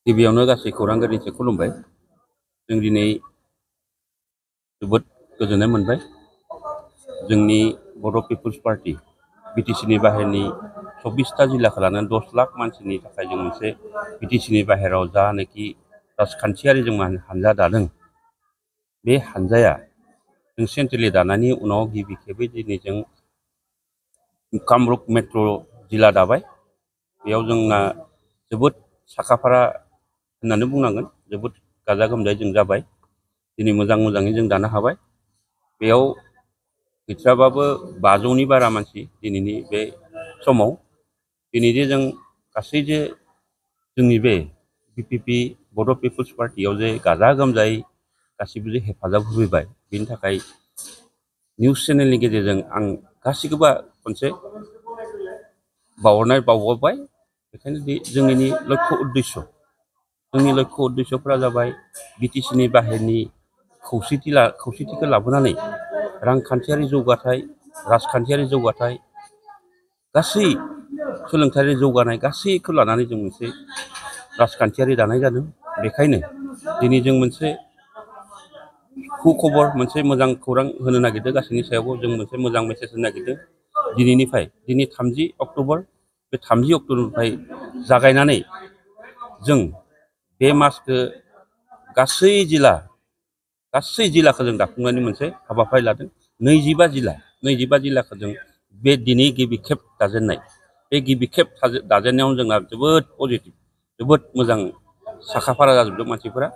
गिबियावनो गासै खौरांगिरिखौ खुलुमबाय। जों दिनै जोबोद गोजोननाय मोनबाय। जोंनि बर' पिपुल्स पार्टी बिटिसिनि बाहेरनि 24टा जिल्लाखौ लानानै 10 लाख मानसिनि थाखाय जों मोनसे बिटिसिनि बाहेराव जानाखि राजखान्थियारि जों हानजा दादों, बे हानजाया जों सेन्ट्रेलि दानायनि उनाव गिबि खेबै दिनै जों कामरुप मेट्र' जिल्ला दाबाय। बेयाव जोंना जोबोद साखाफारा होननानै बुंनांगोन, जोबोद गाजा गोमजायै जों जाबाय। दिनै मोजाङै जों दानो हाबाय। बेयाव गैथ्राबाबो 500नि बारा मानसि दिनैनि बे समाव। दिनै जे जों गासै जे जोंनि बे बिपिपि बड' पिपुल्स पार्टियाव जे गाजा गोमजायै गासिबो जे हेफाजाब होफैबाय, बेनि थाखाय निउस चेनेलनि गेजेरजों आं गासैखौबो खनसे बावहरबाय। बेखायनो जोंनि लक्ष्य उद्देश्य, जोंनि लक्ष्य उद्देश्यफोरा जाबाय बिटिसिनि बाहेरनि खौसेथिखौ लाबोनानै रांखान्थियारि जौगाथाय, राजखान्थियारि जौगाथाय, गासै सोलोंथायारि जौगानाय गासैखौ लानानै जों मोनसे राजखान्थियारि दानाय जादों। बेखायनो दिनै जों मोनसे सुखबर, मोनसे मोजां खौरां होनो नागिरदों। गासैनि सायावबो जों मोनसे मोजां मेसेज होनो नागिरदों। दिनै 30 अक्ट'बर, बे 30 अक्ट'बरनिफ्राय जागायनानै जों बे मासखौ गासै जिल्लाखौ जों दाफुंनायनि मोनसे हाबाफारि लादों। 25 जिल्लाखौ जों बे दिनै गिबि खेब दाजेननाय। बे गिबि खेब दाजेननायावनो जोंना जोबोद पजिटिभ, जोबोद मोजां साखाफारा जाजोबदों मानसिफोरा।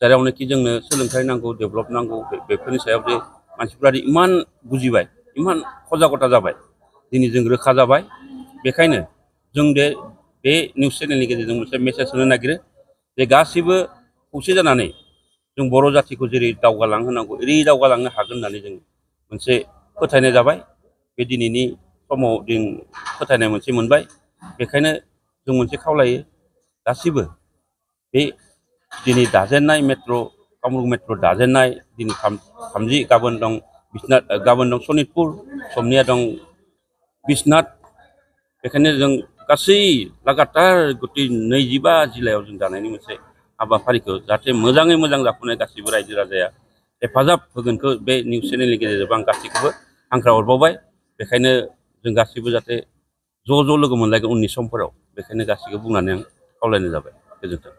जेरावनोखि जोंनो सोलोंथाइ नांगौ, डेभेलप नांगौ, बेफोरनि सायाव जे मानसिफ्रा इमान बुजिबाय, इमान सजागता जाबाय, दिनै जों रोखा जाबाय। बेखायनो जों बे निउस चेनेलनि गेजेरजों मोनसे मेसेज होनो नागिरो जे गासैबो खौसे जानानै जों बर' जाथिखौ जेरै दावगालांहोनांगौ ओरै दावगालांनो हागोन होननानै जों मोनसे फोथायनाय जाबाय। बे दिनैनि समाव जों फोथायनाय मोनसे मोनबाय। बेखायनो जों मोनसे खावलायो, गासिबो बे दिनै दाजेननाय कामरुप मेट्र' दाजेननाय दिनै 30, गाबोन दं सनितपुर, समनिया दं बिश्वनाथ। बेखायनो जों गासै लागातार गथै 25 जिल्लायाव जों दानायनि मोनसे हाबाफारिखौ जाहाथे मोजाङै मोजां जाफुंनाय गासैबो रायजो राजाया हेफाजाब होगोनखौ बे निउस चेनेलनि गेजेरजों आं गासैखौबो हांख्रायहरबावबाय। बेखायनो जों गासैबो जाहाथे ज' लोगो मोनलायगोन उननि समफोराव, बेखायनो गासैखौबो बुंनानै आं खावलायनाय जाबाय। गोजोन्थों।